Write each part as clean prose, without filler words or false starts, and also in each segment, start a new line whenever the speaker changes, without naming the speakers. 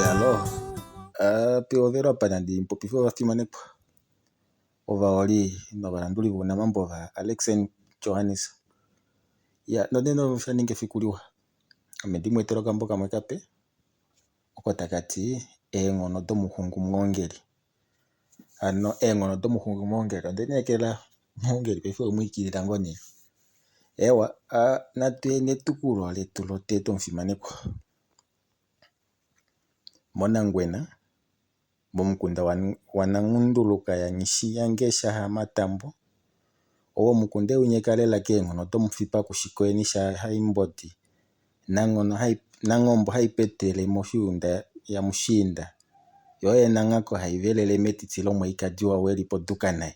Alo, pehovelo apa nandi popife ovafimanekwa, ovaholi novalanduli vounamambo vaAlex N Johannes. Ya, nonena osha ninga efiku liwa. Ame ndi mu etele okambo kamwe kape, oko taka ti Eenghono domuxungumwoongeli. Hano eenghono domuxungumwoongeli onde lineekela mwoongeli paife owe mu ikilila ngoo nee. Eewa, natu ye netukulwa letu lotete omufimanekwa. MOnangwena, momukunda waNangunduluka yaNghishiyange shaHamatambo, oo omukunda eunyeka lela keenghono domufipa kuShikoyeni shaHaimbodi Nangombo haipetele moshuunda yamushiinda, yo oyo Nanghako haivelele metiti lomwalikadi waWelipo Dukanai.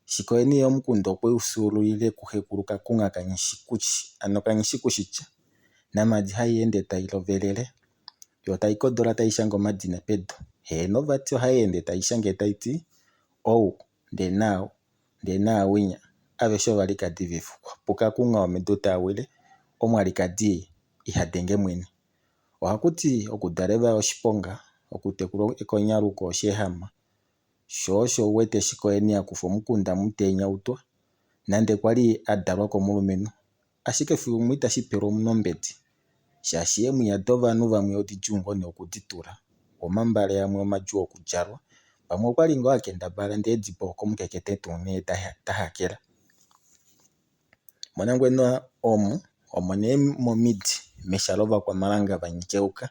Shikoyeni ye omukunda okwe u fyuululile kuxekulu Kakungha kaNghishikushi, hano kaNghishikushitya, Namhadi hai ende tai lovelele yo tai kodola tai shange omadina pedu. Heeno vati ohai ende tai shange tai ti ou ndee naau ndee naawinya aveshe ovalikadi vefupa. PuKakungha womedu taa wile omwalikadi iha denge mwene. Ohaku ti okudala evaya oshiponga, okutekula ekonyaluko osheehama. Sho osho u wete Shikoyeni a kufa omukunda Mutenya Utwa nande kwali a dalwa komulumenhu ashike fiku limwe itashi pelwa omunhu ombedi shaashi eemwiya dovanhu vamwe odidjuu ngoo nee okuditula, omambale amwe omadjuu okudjalwa. Pamwe okwali ngoo a kendabala ndee edibo okomukekete tuu nee da hakela. Monangwena omu omo nee momidi mesha lovakwamalanga vanyikeuka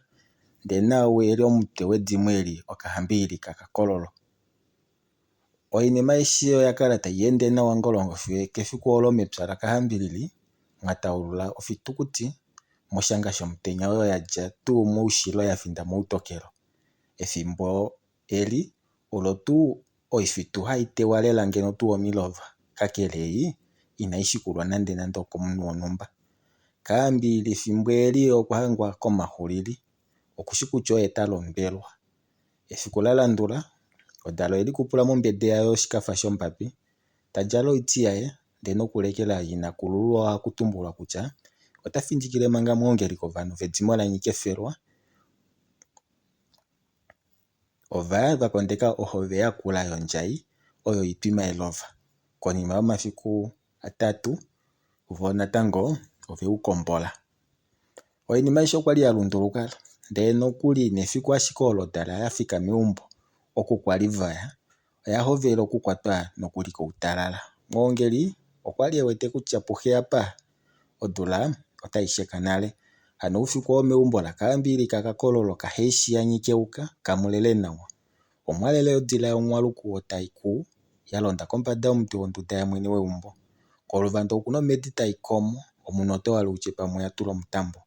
ndee naau eli omutwe wedimo eli okahambilili kakakololo. Oinima aishe oya kala tai ende nawa ngolongo fiyo okefiku olo mepya lakahambilili mwa taulula ofitukuti moshanga shomutenya oyo yadja tuu moushilo yafinda moutokelo. Efimbo eli olo tuu oifitu hai tewa lela ngeno tuu omilova, kakele ei inai shikulwa nande nande okomunhu wonhumba. Kaambiili efimbo eli okwa hangwa komaxulili, okushi kutya oye ta londwelwa. Efiku la landula odalo oyeli kupula mombede yayo yoshikafa shombabi, ta djala oiti yaye ndee nokulekela yinakulululwa oo haku tumbulwa kutya ota findikile manga mwoongeli kovanhu vedimo laNyikefelwa. Ova ya va kondeka ohove yakula yondjai oyo itwima elova. Konima yomafiku atatu voo natango oveu kombola. Oinima aishe okwali ya lunduluka ndee nokuli nefiku ashike olo odala ya fika meumbo oku kwali vaya oya hovela okukwatwa nokuli koutalala. Mwoongeli okwali e wete kutya puxe apa odula otai sheka nale. Hano oufiku oo meumbo laKaambiili kaKakololo kaHeeshi yaNyikeuka kamulele nawa. Omwalele odila yomungwalukuwo tai kuu ya londa kombada yomuti wonduda yamwene weumbo. Koluvanda okuna omhedi tai komo omunhu oto hale utye pamwe oya tulwa omutambo.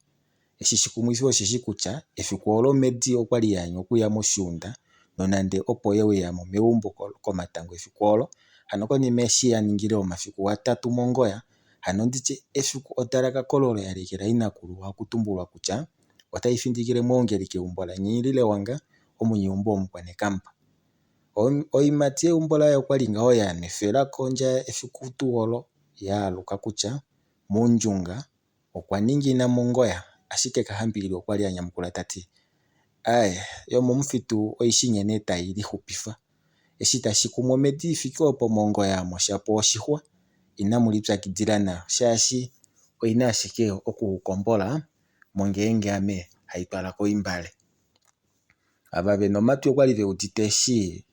Eshi shikumwifi osheshi kutya efiku olo omhedi okwali yaanya okuya moshuunda nonande opo ye uyamo meumbo komatango efiku olo. Hano konima eshi ya ningile omafiku atatu mongoya, hano nditye efiku odala kakololo ya lekela inakulu ohaku tumbulwa kutya otai findikile mwoongeli keumbo laNyii omunyeumbo omukwanekamba. Oiimati yeumbo laye okwali ngaho ya nwefela kondja efiku tuu olo yaaluka kutya Mundjunga okwa ningina mongoya ashike Kahambilili okwali a nyamukula tati aaye yomomufitu oishi nghene tai lixupifa. Eshi tashi kumwa omhedi ifike opo mongoya omo shapo oshixwa inamu lipyakidila nayo shaashi oina ashike okukombola mongeenge ame hai twala koimbale. Ava vena omatwi okwali ve udite eshi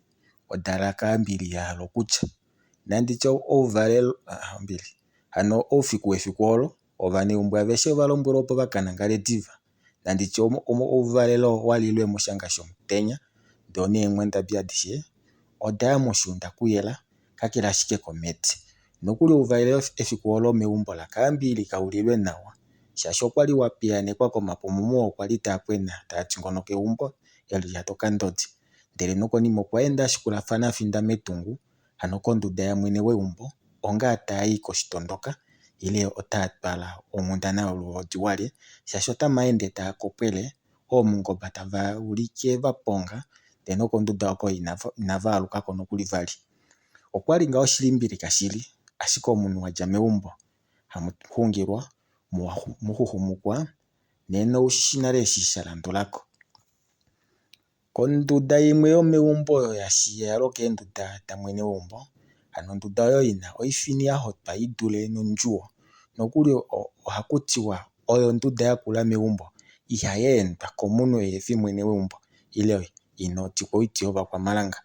odala Kaambili ya hala okutya. Nanditye ouvalelo ombili hano oufiku wefiku olo ovaneumbo aveshe ova lombwelwa opo va ka nangale diva. Nanditye ouvalelo owa lilwe moshanga shomutenya doo neenghwandabi adishe oda ya moshuunda kuyela kakele ashike komhedi. Nokuli ouvalelo efiku olo meumbo laKaambiili kaulilwe nawa shaashi okwali wa piyaanekwa komapumumu oo kwali taa kwena taa dingonoka eumbo eli lyata okandodi. Ndele nokonima okwa enda ashikulafana afinda metungu hano konduda yamwene weumbo onga taai koshitondoka ile otaa twala onghundana yoluhodi walye shaashi otama ende taa kopwele oomungomba tava ulike vaponga ndee nokonduda oko inava alukako nokuli vali. Okwali ngaho oshilimbilika shili ashike omunhu wadja meumbo hamu xungilwa muxuxumukwa nena oushi nale eshi sha landulako. Konduda imwe yomeumbo oyo ya shiya lwokeenduda damwene weumbo, hano onduda oyo ina oifini ya hotwa i dule nondjuwo, nokuli ohaku tiwa oyo onduda yakula meumbo ihai endwa komunhu ehefi mwene weumbo ile ino dikwa oiti yOvakwamalanga.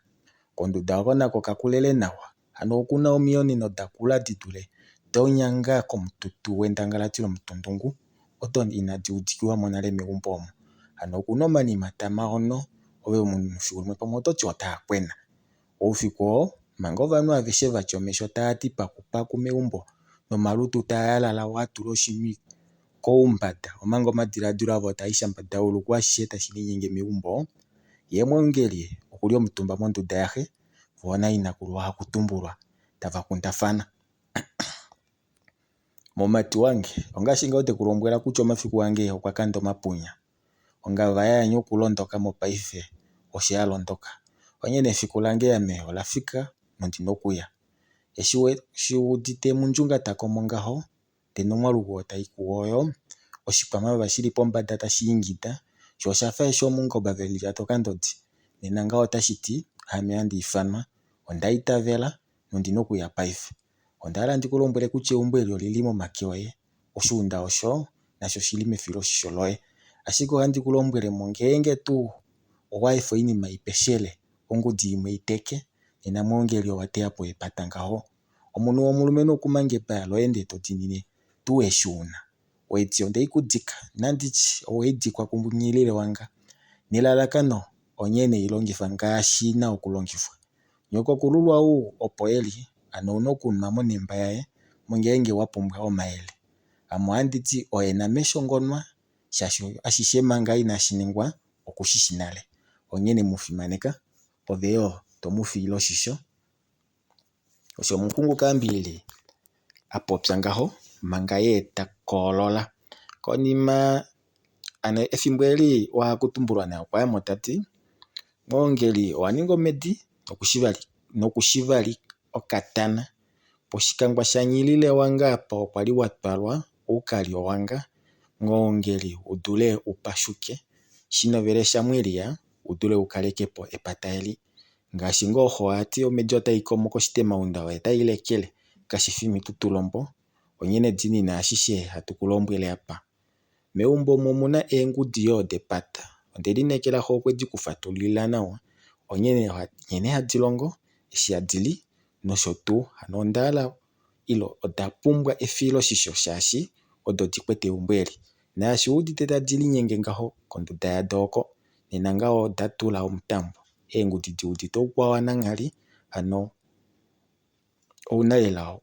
Konduda oko nako kakulele nawa, hano okuna omiyoneno dakula di dule donyanga komututu wendangalati lomutundungu odo inadi udikiwa mo nale meumbo omo. Hano okuna omanima tamaono ove omunhu fiku limwe pamwe ototi otaa kwena. Oufiku oo manga ovanhu aveshe vatya omesho taa ti pakupaku meumbo nomalutu taa yalala a tula oshinwi koumbada omanga omadilaadilo avo taa shambadaulu kwaashishe tashi linyenge meumbo, yee omweengeli okuli omutumba monduda yaxe voo nainakulu hakutumbulwa tava kundafana. Mumati wange ongaashi ngoo ndekulombwela kutya omafiku ange okwa kanda omapunya. Ongava yaanya okulondoka mopaife osho ya londoka. Onghee nee efiku lange ame ola fika nondina okuya. Eshi wu udite mundjunga ta komo ngaho ndee nomwaluko tai kuwo yoo, oshikwamawawa shili pombada tashi ingida shoo oshafa eshi omungoba veli lyata okandodi, nena ngaho otashiti haame handi ifanwa onda itavela nondina okuya paife. Onda hala ndiku lombwele kutya eumbo eli olili momake oye, oshuunda osho nasho oshili mefiloshisho loye. Ashike ohandi ku lombwele mo ngeenge tuu owa efa oinima ipeshele ongudi imwe iteke, nena mwoongeli owa teya po epata ngaho. Omunhu womulumenhu okumanga epaya loye ndee to diinine tuu eshi una. Oiti onde i kudika, nanditye owei dikwa kunghilile wanga nelalakano onghee nee ilongifa ngaashi ina okulongifwa. Nyokokululwa ou opo eli, hano ouna okunwa monemba yaye ngeenge wa pumbwa omayele. Ame ohandi ti oye namesho ngonwa shaashi ashishe manga inashi ningwa okushishi nale. Onghene mu fimaneka ove yoo tomu fiile oshisho. Osho omuxungu Kaambiili a popya ngaho manga yee ta koolola. Konima hano efimbo eli wahakutumbulwa naye okwa yamo tati Mwoongeli owa ninga omhedi nokushivali okatana. Poshikangwa shaNghilile wange apa okwa li wa twalwa ukalye owanga Mwoongeli u dule u pashuke shinovele shamweliya u dule u kaleke po epata eli. Ngaashi ngoo xo ati omhedi otai komo koshitemaunda oyo tai lekele kashifi omitutulombo onghene diinina ashishe hatu ku lombwele apa. Meumbo omu omuna eengudi yoo depata onde lineekela xo okwedi ku fatululila nawa onghene nghene hadi longo, eshi hadi li nosho tuu. Hano onda hala ile oda pumbwa efiloshisho shaashi odo dikwete eumbo eli. Naashi wuudite tadi linyenge ngaho konduda yado oko nena ngaho oda tula omutambo. Eengudi di udite oukwao wananghali hano ouna lela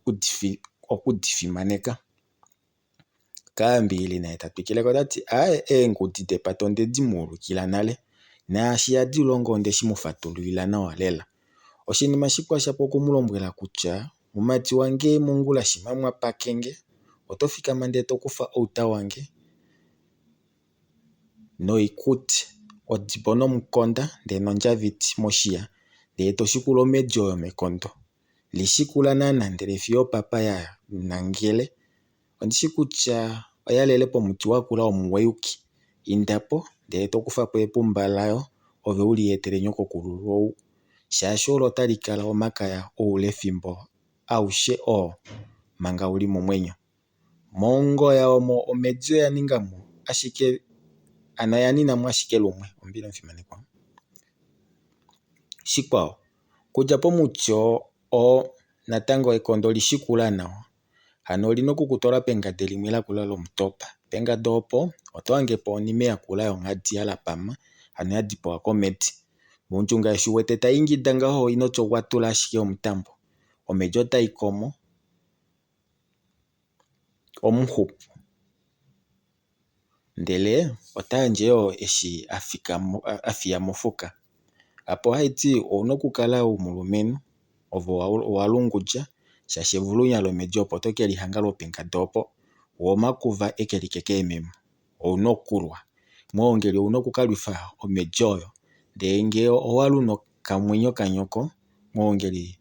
okudi fimaneka. Kaambiili naye ta twikileko tati aaye eengudi depata ondedi mu ulikila nale naashi hadi longo ondeshi mu fatululila nawa lela. Oshinima shikwao shapo oku mu lombwela kutya mumati wange mongula shima mwa pakenge oto fikama ndee to kufa outa wange noikuti, odibo nomukonda ndee nondjaviti moshiya ndee to shikula omhedi oyo mekondo. Lishikula naana ndele fiyo opapa ya nangele. Ondishi kutya oya lele pomuti wakula womuweyuki. Inda po ndele to kufa po epumba layo ove uli etele nyokokululu ou shaashi olo tali kala omakaya oulefimbo aushe oo manga uli momwenyo. Mongoya omo omhedi oya ninga mo ashike hano oya nina mo ashike lumwe. Ombili omufimanekwa. Shikwao, okudja pomuti oo natango ekondo lishikula nawa. Hano olina oku kutwala pengade limwe lakula lomutopa. Pengade opo oto hange po onime yakula yonghadi yalapama hano ya dipawa komhedi. Mundjunga eshi uwete tai ingida ngaho inoti okwa tula ashike omutambo. Omhedi otai komo omuxupu ndele ota yandje yoo eshi a fiya mofuka. Apa ohaiti ouna okukala umulumenhu ove owalungudja shaashi evulunya lomhedi opo tokeli hanga lwopengada opo woo omakuva ekelike keememo ouna okulwa. Mwoongeli ouna oku kalwifa omhedi oyo ndee ngee owalu nokamwenyo kanyoko mwoongeli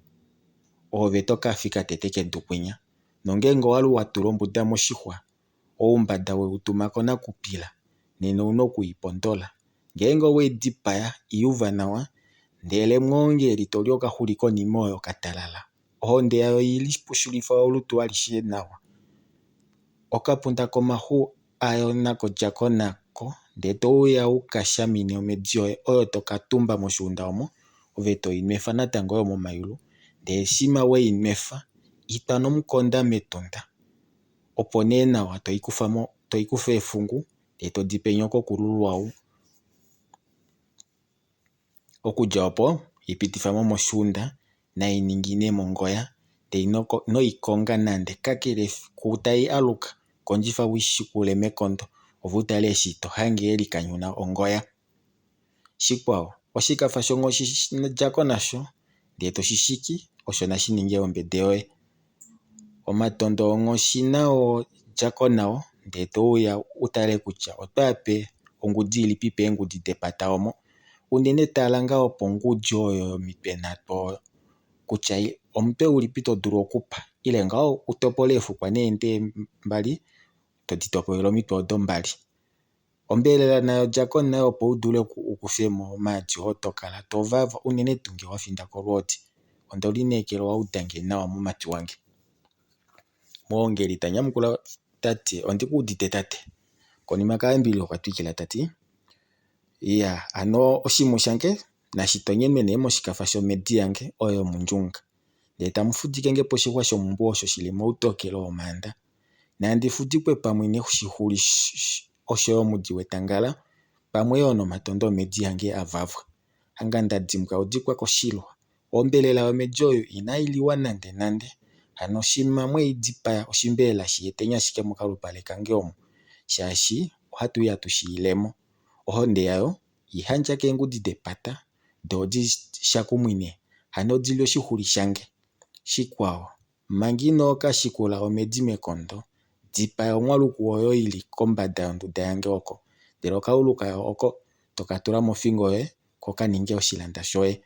oove tokafika tete kedu kwinya nongeenge owalu watula ombuda moshixwa oumbada weutuma konakupila nena ouna okwiipondola. Ngeenge owei dipaya, i uva nawa, ndele mwoongeli to li okaxuli konima oyo ka talala. Ohonde yayo i pushulifa olutu alishe nawa. Okapunda komaxu ayo nako djako nako ndee to uya u ka shamine omhedi yoye oyo to ka tumba moshuunda omo ove toi nwefa natango yo momayulu ndee shima wei nwefa itwa nomukonda metunda opo nee nawa toikufa mo toikufa eefungu ndee todipe nyokokulululwa ou. Okudja opo i pitifa mo moshuunda nai ningine mongoya ndee ino i konga nande kakele fiku tai aluka kondjifa u i shikule mekondo ove u tale eshi to hange ye likanyuna ongoya. Shikwao, oshikafa shonghoshi djako nasho ndee toshi shiki osho nashi ninge ombede yoye. Omatondo onghoshi nao djako nao ndee to uya u tale kutya oto a pe ongudi ilipi peengudi depata omo. Unene tala ngaho pongudi oyo yomitwe nhatu oyo kutya omutwe ulipi to dulu okupa ile ngaho utopole eefukwa nee mbali todi topolele omitwe odo mbali. Ombelela nayo djako nayo opo u dule u kufe mo omaadi oo to kala to vava unene tuu ngee wa finda kolwoodi. Onde lineekela owa udange nawa mumati wange. Mwoongeli ta nyamukula tati ondi ku udite tate. Konima Kaambili okwa twikila tati iya hano oshimhu shange nashi tonyenwe nee moshikafa shomhedi yange oyo yomundjunga ndee tamu fudike nge poshixwa shomumbu osho shili moutokelo womaanda. Nandi fudikwe pamwe noshixuli osho yo omudi wetangala pamwe yoo nomatondo omhedi yange a vavwa. Hanga nda dimbwa odikwa koshilwa. Ombelela yomhedi oyo inai liwa nande nande. Hano shima mwei dipaya oshimbelela shi eteni ashike mokalupale kange omu shaashi ohatu uya tushi ilemo. Ohonde yayo i handja keengudi depata doo di shakumwine hano di li oshixuli shange. Shikwao, manga ino ka shikula omhedi mekondo, dipaya onghaluku oyo i li kombada yonduda yange oko, ndele okaulu kayo oko toka tula mofingo yoye ko ka ninge oshilanda shoye.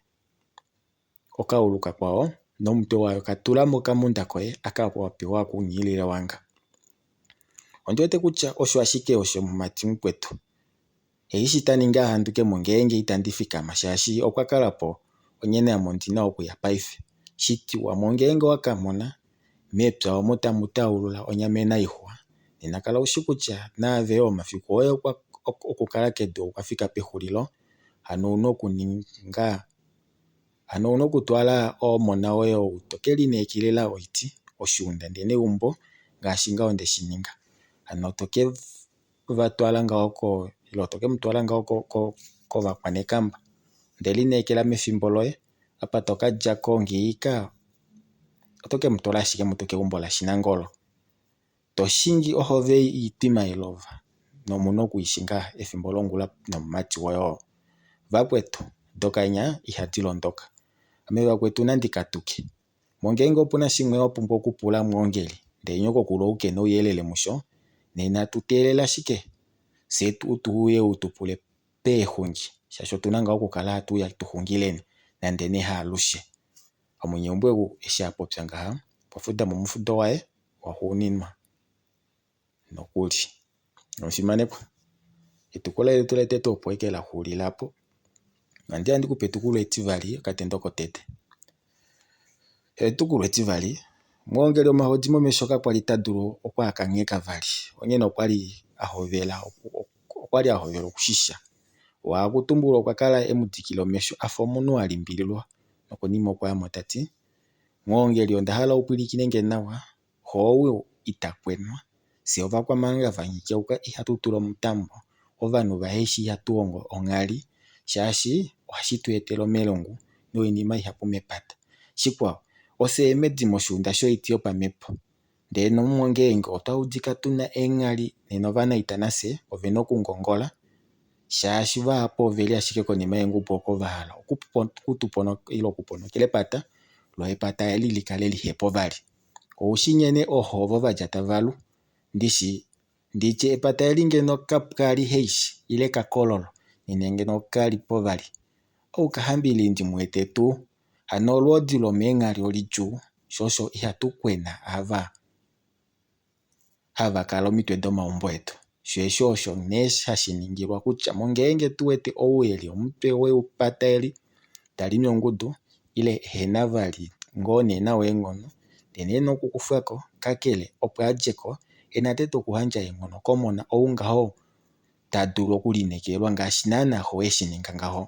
Okaulu kakwao nomutwe wayo ka tula mokamunda koye aka wa pewa kuNghilile wanga. Ondi wete kutya osho ashike osho mumati mukwetu. Eshi ta ningi a handuke mo ngeenge itandi fikama shaashi okwa kala po onghene ame ondi na okuya paife. Shitiwa mo ngeenge owa ka mona mepya omo tamu taulula onyama inaixwa nena kala ushi kutya naave yoo omafiku oye okukala kedu okwa fika pexulilo hano ouna okuninga hano ouna okutwala omona woye ou to ke lineekelela oiti oshuunda ndee neumbo ngaashi ngaho ndeshi ninga. Hano to ke va twala ngaho ko ile to ke mu twala ngaho kovakwanekamba. Onde lineekela mefimbo loye apa to ka djako ngiika oto ke mu twala ashike mutu keumbo laShinangolo. To shingi ohove itwima elova nomuna okuishinga efimbo longula nomumati woye oo. Vakwetu dokanya ihadi londoka. Ame vakwetu nandi katuke. Mo ngeenge opuna shimwe wa pumbwa okupula mwoongeli ndee nyokokulu ou kena ouyelele musho nena tu teelele ashike fyee tu uye u tu pule peexungi shaashi otuna ngaho okukala hatu uya tu xungileni nande nee haalushe. Omunyeumbo ou eshi a popya ngaha okwa fuda mo omufudo waye waxuuninwa nokuli. Omufimanekwa, etukulwa letu lotete opo eke la xulila po. Ohandi ya ndi kupe etukulwa etivali, okatendo kotete. Etukulwa etivali, Mwoongeli omahodi momesho kakwali ta dulu okwaakangheka vali, onghene okwali a hovela okwali a hovela okushisha. Waakutumbula okwa kala e mu dikila omesho a fa omunhu a limbililwa nokonima okwa ya mo ta ti, Mwoongeli onda hala u pwilikine nge nawa, xo ou ita kwenwa. Fye ovakwamhanga vaNghikeuka ihatu tula omutambo, ovanhu vaheshi ihatu hongo onghali shaashi ohashi tu etele omilungu noinima ihapu mepata. Shikwao, ofye eemhedi moshuunda shoiti yopamhepo. Ndee nomuo ngeenge otwa udika tu na eenghali nena ovanaita nafye ove na okungongola shaashi vahapu oveli ashike konima yeengubu oko va hala okutu ile okuponokela epata lo epata eli li kale lihepo vali. Oushi nghene ooxo ovo va dja tava lu ndishi nditye epata eli ngeno kapwali heishi ile kakololo nena ngeno kali po vali. Oukahambili ndi mu wete tuu hano olwoodi lomeenghali olidjuu sho osho ihatu kwena ava hava kala omitwe domaumbo etu. Sho eshi osho nee hashi ningilwa kutya ngeenge tu wete ou eli omutwe wepata eli ta limi ongudu ile ehena vali ngoo nee nawa eenghono ndee ena okukufwako kakele opo adjeko ena tete okuyandja eenghono komona ou ngaho tadulu okulineekelwa ngaashi naana xo eshininga ngaho.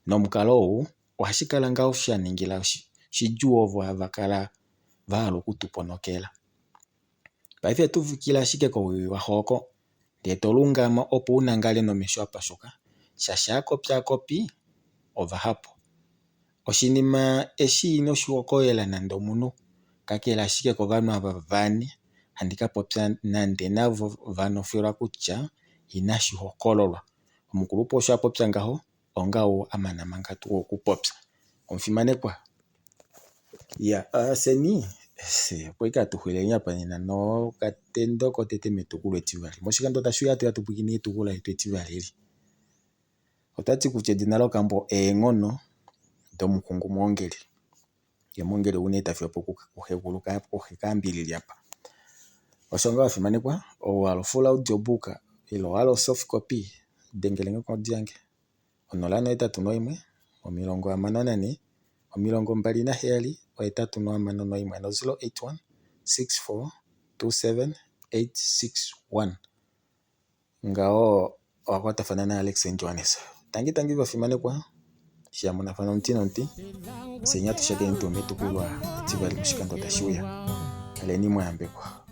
Nomukalo ou ohashi kala ngaho shaningila shidjuu ovo hava kala vahala okutuponokela. Paife tuvikila ashike kowii waxo oko ndee tolungama opo unangale nomesho apashuka shaashi aakopyaakopi ovahapu. Oshinima eshi inoshi hokolela nande omunhu kakele ashike kovanhu ava vane handi kapopya nande navo vanofwelwa kutya inashi hokololwa. Omukulupe osho apopya ngaho onga ou amana manga tuu okupopya. Omufimanekwa iya fyeni opo ashike hatu xulileni apa nena nokatendo kotete metukulwa etivali. Moshikando tashi uya ohatu ya tupwilikine etukulwa letu etivali eli. Otwati kutya edina lokambo eenghono domuxungu mwoongeli. Ye mwoongeli ou nee tafiyapo kuxe kaambilili apa. Osho ngaho wafimanekwa ou wahala full audio book ile owahala soft copy dengelenge kongodi yange 081 64 27 861 hano 081 64 27 861 ngaho owakwatafana na Alex Johannes. Tangi tangi vafimanekwa eshi hamonafana omuti nomuti fyeni hatu shakeni tuu metukulwa etivali moshikando tashi uya. Kaleni mwayambekwa.